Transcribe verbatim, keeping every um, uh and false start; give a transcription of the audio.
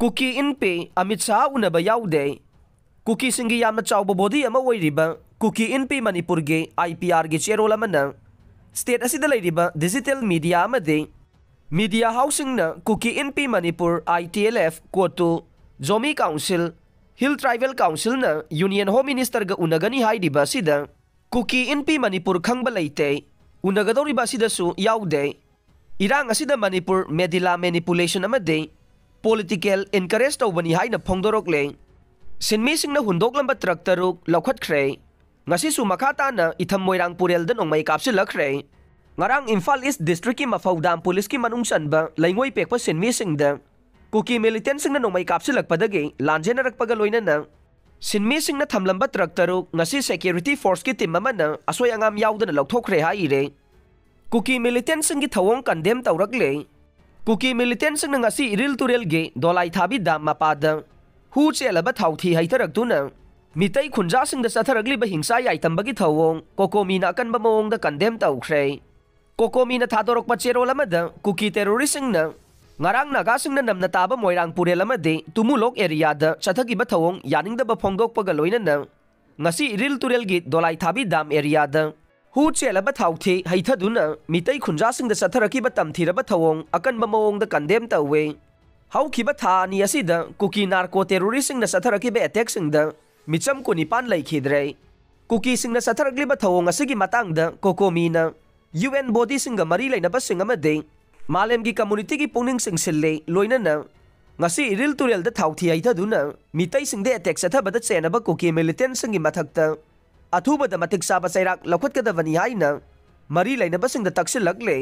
ꯀꯨꯀꯤ ꯏꯟꯄꯤ ꯑꯃꯤꯠ ꯁꯥꯍ ꯎꯅꯕ ꯌꯥꯎꯗꯦ꯫ ꯀꯨꯀꯤꯁꯤꯡꯒꯤ ꯌꯥꯝꯅ ꯆꯥꯎꯕ ꯕꯣꯗꯤ ꯑꯃ ꯑꯣꯏꯔꯤꯕ ꯀꯨꯀꯤ ꯏꯟꯄꯤ ꯃꯅꯤꯄꯨꯔꯒꯤ ꯑꯥꯏ ꯄꯤ ꯑꯥꯔꯒꯤ ꯆꯦꯔꯣꯜ ꯑꯃꯅ ꯁ꯭ꯇꯦꯠ ꯑꯁꯤꯗ ꯂꯩꯔꯤꯕ ꯗꯤꯖꯤꯇꯦꯜ ꯃꯤꯗꯤꯌꯥ ꯑꯃꯗꯤ ꯃꯤꯗꯤꯌꯥ ꯍꯥꯎꯁꯁꯤꯡꯅ Kuki Inpi Manipur, I T L F, COTU, Zomi council, hill tribal ꯀꯥꯎꯟꯁꯤꯜꯅ ꯌꯨꯅꯤꯌꯟ ꯍꯣꯝ ꯃꯤꯅꯤꯁꯇꯔꯒ ꯎꯅꯒꯅꯤ ꯍꯥꯏꯔꯤꯕ ꯑꯁꯤꯗ ꯀꯨꯀꯤ ꯏꯟꯄꯤ ꯃꯅꯤꯄꯨꯔ ꯈꯪꯕ ꯂꯩꯇꯦ, ꯎꯅꯒꯗꯧꯔꯤꯕ ꯑꯁꯤꯗꯁꯨ ꯌꯥꯎꯗꯦ꯫ ꯏꯔꯥꯡ ꯑꯁꯤꯗ ꯃꯅꯤꯄꯨꯔ ꯃꯦꯗꯤꯂꯥ ꯃꯦꯅꯤꯄꯨꯂꯦꯁꯟ ꯑꯃꯗꯤ ꯄꯣꯂꯤꯇꯤꯀꯦꯜ ꯏꯟꯀꯔꯦꯖ ꯇꯧꯕꯅꯤ ꯍꯥꯏꯅ ꯐꯣꯡꯗꯣꯔꯛꯂꯦ꯫ ꯁꯤꯟꯃꯤꯁꯤꯡꯅ ꯍꯨꯟꯗꯣꯛꯂꯝꯕ ꯇ꯭ꯔꯛ ꯇꯔꯨꯛ ꯂꯧꯈꯠꯈ꯭ꯔꯦ꯫ ꯉꯁꯤꯁꯨ ꯃꯈꯥ ꯇꯥꯅ ꯏꯊꯝ ꯃꯣꯏꯔꯥꯡ ꯄꯨꯔꯦꯜꯗ ꯅꯣꯡꯃꯩ ꯀꯥꯞꯁꯤꯜꯂꯛꯈ꯭ꯔꯦ꯫ ꯉꯔꯥꯡ ꯏꯝꯐꯥꯜ ꯏꯁ ꯗꯤꯁꯇ꯭ꯔꯤꯛꯀꯤ ꯃꯐꯧ ꯗꯥꯝ ꯄꯨꯂꯤꯁꯀꯤ ꯃꯅꯨꯡ ꯆꯟꯕ ꯂꯩꯉꯣꯏ ꯄꯦꯛꯄ ꯁꯤꯟꯃꯤꯁꯤꯡꯗ ꯀꯨꯀꯤ ꯃꯤꯂꯤꯇꯦꯟꯁꯤꯡꯅ ꯅꯣꯡꯃꯩ ꯀꯥꯞꯁꯤꯜꯂꯛꯄꯗꯒꯤ ꯂꯥꯟꯖꯦꯟꯅꯔꯛꯄꯒ ꯂꯣꯏꯅꯅ ꯁꯤꯟꯃꯤꯁꯤꯡꯅ ꯊꯝꯂꯝꯕ ꯇ꯭ꯔꯛ ꯇꯔꯨꯛ ꯉꯁꯤ ꯁꯦꯀ꯭ꯌꯨꯔꯤꯇꯤ ꯐꯣꯔꯁꯀꯤ ꯇꯤꯝ ꯑꯃꯅ ꯑꯁꯣꯏ ꯑꯉꯥꯝ ꯌꯥꯎꯗꯅ ꯂꯧꯊꯣꯛꯈ꯭ꯔꯦ ꯍꯥꯏꯔꯦ꯫ ꯀꯨꯀꯤ ꯃꯤꯂꯤꯇꯦꯟꯁꯤꯡꯒꯤ ꯊꯧꯑꯣꯡ ꯀꯟꯗꯦꯝ ꯇꯧꯔꯛꯂꯦ꯫ ꯀꯨꯀꯤ ꯃꯤꯂꯤꯇꯦꯟꯁꯤꯡꯅ ꯉꯁꯤ ꯏꯔꯤꯜ ꯇꯨꯔꯦꯜꯒꯤ ꯗꯣꯂꯥꯏꯊꯥꯕꯤ ꯗꯥꯝ ꯃꯄꯥꯗ ꯍꯨ ꯆꯦꯜꯂꯕ ꯊꯥꯎꯊꯤ ꯍꯩꯊꯔꯛꯇꯨꯅ ꯃꯤꯇꯩ ꯈꯨꯟꯖꯥꯁꯤꯡꯗ ꯆꯠꯊꯔꯛꯂꯤꯕ ꯍꯤꯡꯁꯥ ꯌꯥꯏꯇꯝꯕꯒꯤ ꯊꯧꯑꯣꯡ ꯀꯣꯀꯣꯃꯤꯅ ꯑꯀꯟꯕ ꯃꯑꯣꯡꯗ ꯀꯟꯗꯦꯝ ꯇꯧꯈ꯭ꯔꯦ꯫ ꯀꯣꯀꯣꯃꯤꯅ ꯊꯥꯗꯣꯔꯛꯄ ꯆꯦꯔꯣꯜ ꯑꯃꯗ ꯀꯨꯀꯤ ꯇꯦꯔꯣꯔꯤꯁꯁꯤꯡꯅ ꯉꯔꯥꯡ ꯅꯥꯒꯥꯁꯤꯡꯅ ꯅꯝꯅ ꯇꯥꯕ ꯃꯣꯏꯔꯥꯡ ꯄꯨꯔꯦꯜ ꯑꯃꯗꯤ ꯇꯨꯃꯨꯂꯣꯛ ꯑꯦꯔꯤꯌꯥꯗ ꯆꯠꯊꯈꯤꯕ ꯊꯧꯑꯣꯡ ꯌꯥꯅꯤꯡꯗꯕ ꯐꯣꯡꯗꯣꯛꯄꯒ ꯂꯣꯏꯅꯅ ꯉꯁꯤ ꯏꯔꯤꯜ ꯇꯨꯔꯦꯜꯒꯤ ꯗꯣꯂꯥꯏꯊꯥꯕꯤ ꯗꯥꯝ ꯑꯦꯔꯤꯌꯥꯗ ꯍꯨ ꯆꯦꯜꯂꯕ ꯊꯥꯎꯊꯤ ꯍꯩꯊꯗꯨꯅ ꯃꯤꯇꯩ ꯈꯨꯟꯖꯥꯁꯤꯡꯗ ꯆꯠꯊꯔꯛꯈꯤꯕ ꯇꯝꯊꯤꯔꯕ ꯊꯧꯑꯣꯡ ꯑꯀꯟꯕ ꯃꯑꯣꯡꯗ ꯀꯟꯗꯦꯝ ꯇꯧꯋꯦ꯫ ꯍꯧꯈꯤꯕ ꯊꯥ ꯑꯅꯤ ꯑꯁꯤꯗ ꯀꯨꯀꯤ ꯅꯥꯔꯀꯣ ꯇꯦꯔꯣꯔꯤꯁꯁꯤꯡꯅ ꯆꯠꯊꯔꯛꯈꯤꯕ ꯑꯦꯇꯦꯛꯁꯤꯡꯗ ꯃꯤꯆꯝ ꯀꯨꯟꯅꯤꯄꯥꯟ ꯂꯩꯈꯤꯗ꯭ꯔꯦ꯫ ꯀꯨꯀꯤꯁꯤꯡꯅ ꯆꯠꯊꯔꯛꯂꯤꯕ ꯊꯧꯑꯣꯡ ꯑꯁꯤꯒꯤ ꯃꯇꯥꯡꯗ ꯀꯣꯀꯣꯃꯤꯅ ꯌꯨ ꯑꯦꯟ ꯕꯣꯗꯤꯁꯤꯡꯒ ꯃꯔꯤ ꯂꯩꯅꯕꯁꯤꯡ ꯑꯃꯗꯤ ꯃꯥꯂꯦꯝꯒꯤ ꯀꯝꯃꯨꯅꯤꯇꯤꯒꯤ ꯄꯨꯛꯅꯤꯡ ꯆꯤꯡꯁꯤꯜꯂꯤ, ꯂꯣꯏꯅꯅ ꯉꯁꯤ ꯏꯔꯤꯜ ꯇꯨꯔꯦꯜꯗ ꯊꯥꯎꯊꯤ ꯍꯩꯊꯗꯨꯅ ꯃꯤꯇꯩꯁꯤꯡꯗ ꯑꯦꯇꯦꯛ ꯆꯠꯊꯕꯗ ꯆꯦꯟꯅꯕ ꯀꯨꯀꯤ ꯃꯤꯂꯤꯇꯦꯟꯁꯤꯡꯒꯤ ꯃꯊꯛꯇ ꯑꯊꯨꯕꯗ ꯃꯇꯤꯛ ꯆꯥꯕ ꯆꯩꯔꯥꯛ ꯂꯧꯈꯠꯀꯗꯕꯅꯤ ꯍꯥꯏꯅ ꯃꯔꯤ ꯂꯩꯅꯕꯁꯤꯡꯗ ꯇꯛꯁꯤꯜꯂꯛꯂꯦ꯫